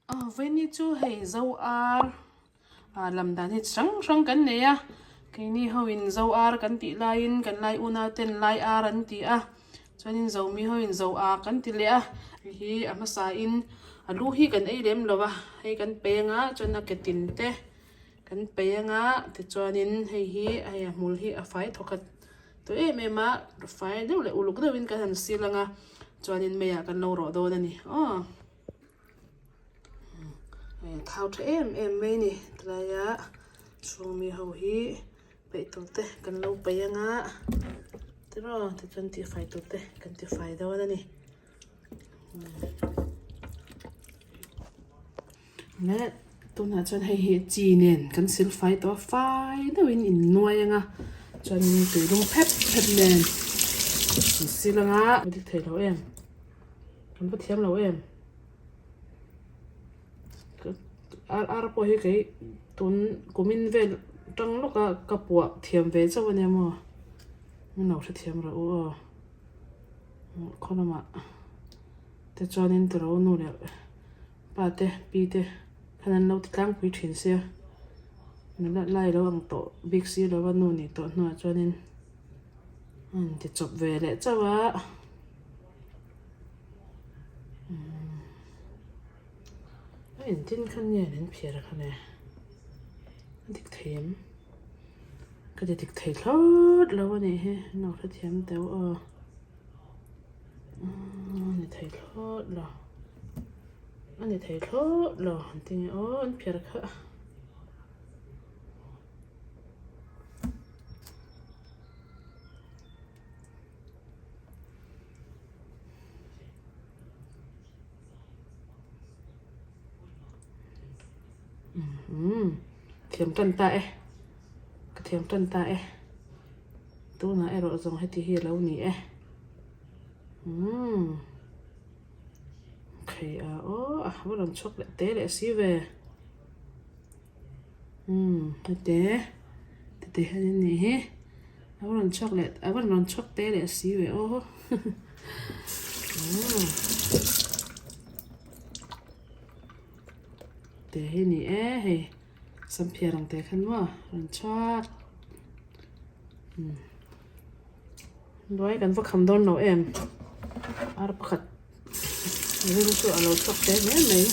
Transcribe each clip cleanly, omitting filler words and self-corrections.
Vawiini chu hei zo ar ah lam dan hi chi hrang hrang kan nei a keini ho in zo ar kan tih laiin kan lai unau ten lai ar an ti a chuanin zomi ho in zo ak an ti leh a hei hi a hmasa in a lu hi kan ei lem lo a hei kan peng a chuan a ke tin te kan peng a tichuanin hei hi hei a hmul hi a fai thawkhat tawh em em a fai deuh leh uluk deuhin kan han sil ang a chuanin meiah kan lo rawh dawn a ni aw. Thau tha em em mai a ni tilaia chhung mi ho hi peih tur te kan lo peih anga tiraw tichuan tihfai tur te kan tifai dawn a ni. Leh tunah chuan hei hi chi nen kan sil fai tawh a fai deuhin in nuai anga chuanin tui lum pep pep nen an sil anga a dik thei lo em. Kan va thiam lo em? Ar ar pawh hi kei tun kumin vel tang lawk a ka puah thiam ve chauh a nia maw? Min lo hrethiam rawh u aw. Khaw lamah te chuanin tiro nu leh pa te pi te khan an lo ti tlangpui thin sia. Nula lai lo ang tawh bik si lo a nu nih tawh hnuah chuanin a inti chawp ve leh chauh a. A engtin khan nge an phiar a khan e a dik thei em ka ti dik thei thlawt lo a nih hi an lo hrethiam deuh aw a ni thei thlawt lo a ni thei thlawt lo an ti nge aw an phiar kha. Thiam tan ta e ka thiam tan ta e tunah erawh zawng heti hi a lo ni e umm khei a aw a va rawn chhuak leh te leh si ve. Umm hete tete hian an nih hi a va rawn chhuak leh a va rawn chhuak te leh si ve aw umm te hi ni e hei samphiar ang te khan maw rawn chhuak umm hnuai kan va kham dawn lo em ar pakhat. Ring chu a lo chhuak te mai mai.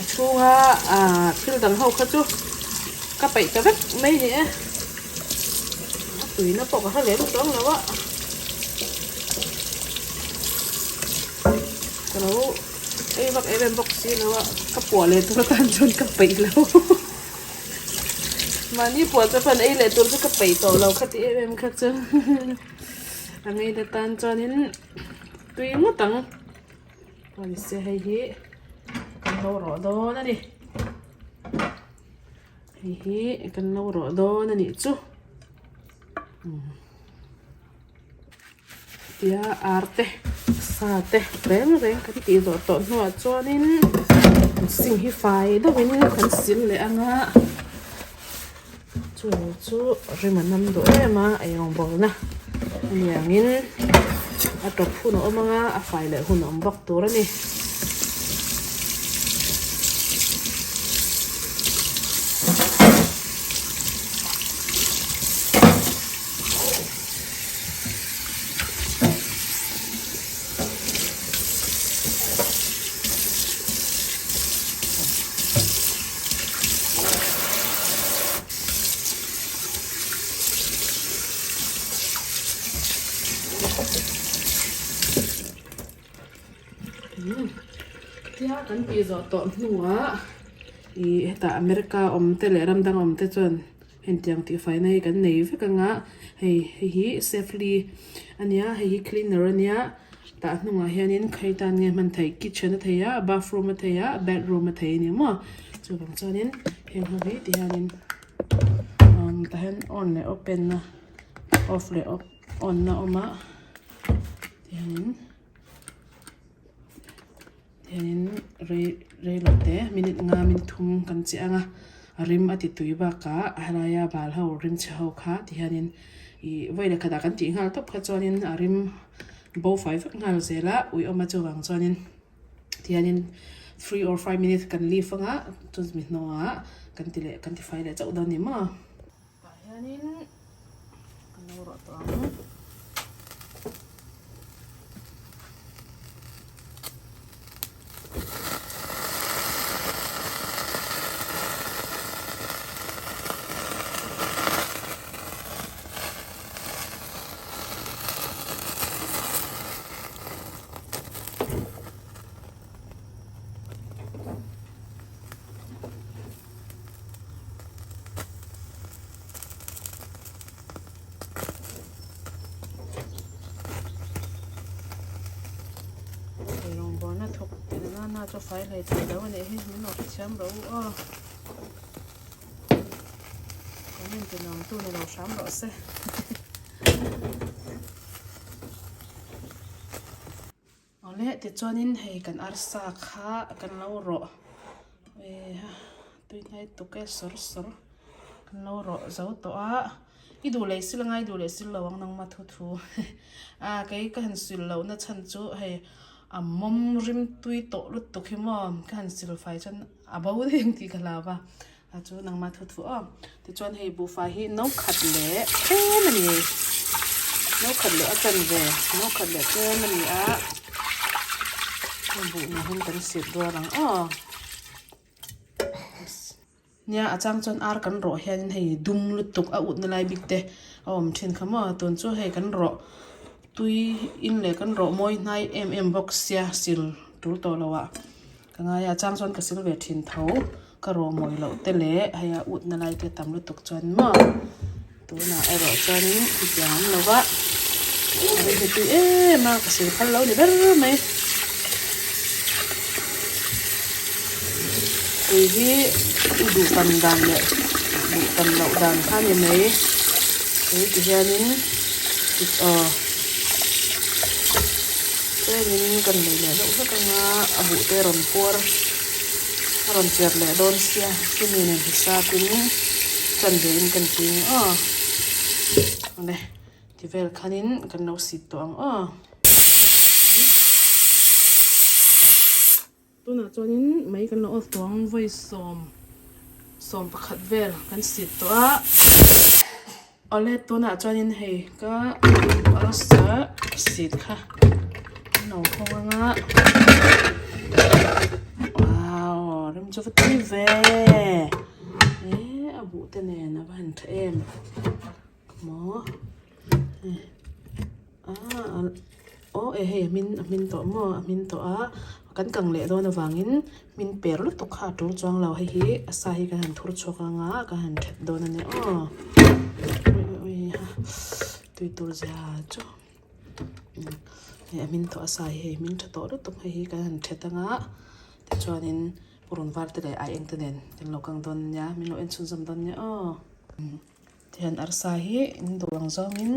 A chhunga ah thil dang ho kha chu ka peih ta vek mai ni e. A tuina pawh ka hre lem chuang lo a. Ka lo Ei vak em em bawk si lo a, ka puah leh tur atan chuan ka peih lo. Mahni puah chu chuan ei leh tur chu ka peih tawh lo kha ti em em kha chu. A ngei na tan chuanin tui ngawt ang. Pawh ni se hei hi kan lo rawh dawn a ni. Hei hi kan lo rawh dawn a nih chu. Tia ar te sa te reng reng kan tih zawh tawh hnuah chuanin sink hi fai deuhin kan sil leh ang a chu chu rim a nam duh em a eirawng bawlna a ni angin a tawp hun a awm ang a a fai leh hun a awm bawk tur a ni. Tia kan tih zawh tawh hnuah ih hetah America awm te leh ram dang awm te chuan. Hetiang tihfaina hi kan nei vek ang a, hei hei hi safely a nia hei hi cleaner a nia tah hnungah hianin khawi tan nge hman theih kitchen a thei a bathroom a thei a bedroom a thei a ni maw chuvang chuanin heng ho hi ti hianin umm tah hian on leh open na off leh on na a awm a ti hianin. Hianin rei rei lo te minute nga minute thum kan chiah ang a. rim a ti tui bakah helaia bal ho rim chhe ho kha ti hianin ih vawi leh khatah kan tih nghal tawp kha chuanin a rim bo fai vek nghal zel a uiawm a chuvang chuanin tihianin 3 or 5 minutes kan leave anga chumi hnuah kan ti leh kan ti fai leh chauh dawn a ni maw. Tah hianin kan lo rawh tawh ang. Rawngbawlna thawk tih na nana chu fai hlei thei lo a nih hi min lo hrethiam rawh u aw comment ti nuam tu ni lo hram rawh se. Awle tichuanin hei kan arsa kha kan lo rawh eha tuihnai tuk e sawr sawr kan lo rawh zo tawh a i duh leh sil anga i duh leh sil lo ang nangma thu thu a kei ka han sil loh na chhan chu hei a mawm rim tui tawh lutuk hi maw ka han sil fai chuan a bo daih ang tih ka hlau va a chu nangma thu thu aw tichuan hei buhfai hi no khat leh tlem a ni no khat leh a chanve no khat leh tlem a ni a buh nen hian kan sirh rual ang aw nia a chang chuan ar kan rawh hian hei dum lutuk a ut na lai bik te a awm thin kha maw tun chu hei kan rawh tui in leh kan rawh mawi hnai em em bawk sia sil tul tawh lo ah. Ka ngai a, chang chuan ka sil ve thin tho. Ka rawh mawi loh te leh hei a ut na lai te tam lutuk chuan maw tunah erawh chuanin hetiang an lo va, a ring hi tui em a, ka sil phal lo ni ber mai. Tui hi i duh tam dan leh duh tam loh dan kha a ni mai. Hei ti hianin aw tlemin kan lei leh deuh hlek anga a buh te a rawn puar a rawn cher leh dawn sia chumi nen hisapin chanve in kan tui ang aw awle ti vel khanin kan lo sit tawh ang aw. Tunah chuanin mai kan lo off tawh ang vawi 11 vel kan sit tawh a awle tunah chuanin hei ka arsa sit kha an lo hawng anga wow rem chu va tui ve eh a buh te nen a va han tha em maw ah aw e hei a hmin a hmin tawh maw a hmin tawh a kan kang leh dawn avangin hmin per lutuk kha a tul chuang lo hei hi a sa hi kan han thur chhuak anga kan han that dawn a ni aw tui tur zia chu hei a hmin tawh a sa hi hei hmin tha tawh lutuk hei hi kan han that anga tichuanin purun var te leh aieng te nen kan lo kang dawn ania min lo en chhunzawm dawn nia aw. Tihian arsa hi in duh ang zawngin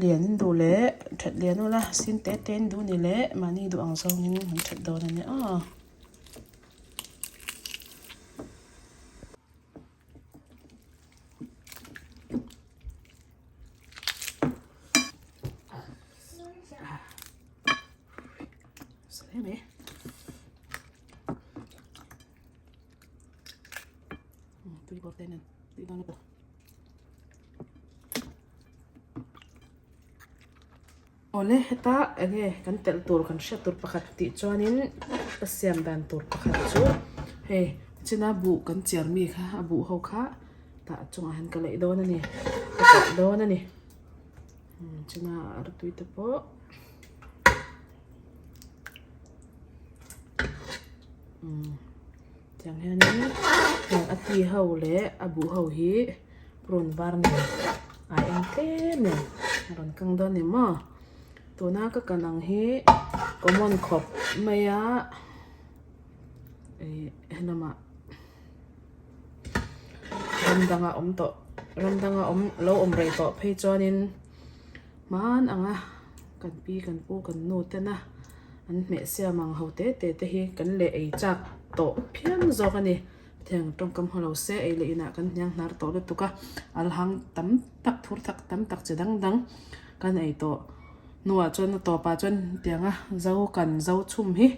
lian in duh leh that lian ula sin te te in duh ni leh mahni duh ang zawngin an that dawn a ni aw. Tui bawr te nen tui dawn lutuk. Awle heta enge kan telh tur kan hriat tur pakhat tih chuanin ka siam dan tur pakhat chu hei china buh kan chiar mi kha a buh ho kha tah chungah hian ka leih dawn a ni ka telh dawn a ni china artui te pawh. Tiang hianin heng a ti ho leh a buh ho hi purun var nen a eng tlem nen a rawn kang dawn a ni maw tuna ka kan ang hi common khawp mai a ih helamah ram danga awm tawh ram danga awm lo awm rei tawh phei chuanin. Hman anga kan pi kan pu kan nu tena an hmeh siam ang ho te te te hi kan leh ei chak tawh phian zawk a ni. Hetiang tawngkam haw lo se ei leh inah kan hniang hnar tawh lutuk a, al hang tam tak thur tak tam tak chi dang dang kan ei tawh hnuah chuan a tawpah chuan hetianga zo kan zo chhum hi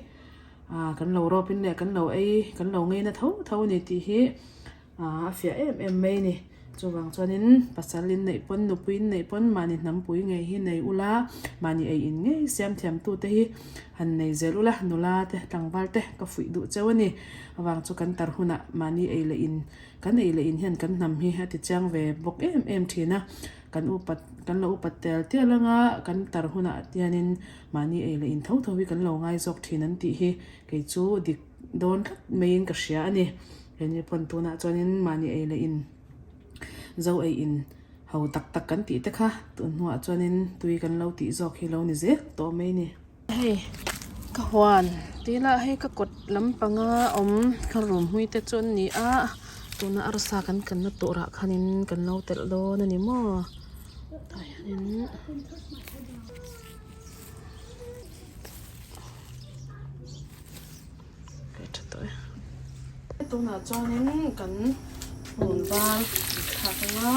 ah kan lo rawpin leh kan lo ei kan lo ngei na tho tho a ni tih hi ah a fiah em em mai a ni. Chuvang chuanin pasal in neih pawn nupui in neih pawn mahni hnampui ngei hi nei ula mahni ei in ngei siam thiam tute hi han nei zel ula nula te tlangval te ka fuih duh cheu a ni. Avang chu kan tar hunah mahni ei leh in kan ei leh in hian kan hnam hi a ti chiang ve bawk em em thin a kan upat kan lo upat tel tial anga kan tar hunah hianin mahni ei leh in tho tho hi kan lo ngai zawk thin an tih hi kei chu dik dawn tlat maiin ka hria a ni. Hemi pawn tunah chuanin mahni ei leh in zo ei in ho tak tak kan tih te kha tun hnuah chuanin tui kan lo tih zawk hi lo ni zel tawh mai a ni. Hei ka huan tih lah hei ka kawt lampanga awm ka room hlui te chu an ni a tuna arsa kan kanna turah khanin kan lo telh dawn a ni maw tah hianin. Tunah chuanin kan hmun var thlak anga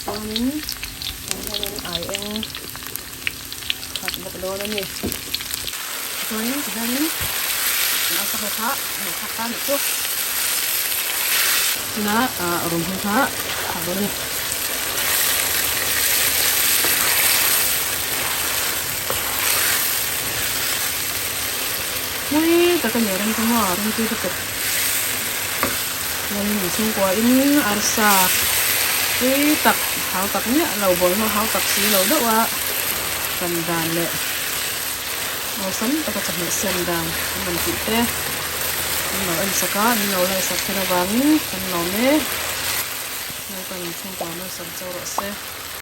chuanin tah hianin ai eng thlak bawk dawn a ni chuanin tihianin kan arsa ho kha an lo thlak ta a nih chu tunah ah rum ho kha thlak dawn a ni. Mawi tak a ni a ram chu maw ram tui lutuk chuanin in chhungkua in arsa tui tak hau tak miah lo bawlhhlawh hau tak si lo deuh a kan dan leh awlsam taka chawhmeh siam dan an rawn tih te an lo en sak a an lo like sak thin avangin kan lawm e Lalpan in chhungkua malsawm chauh rawh se.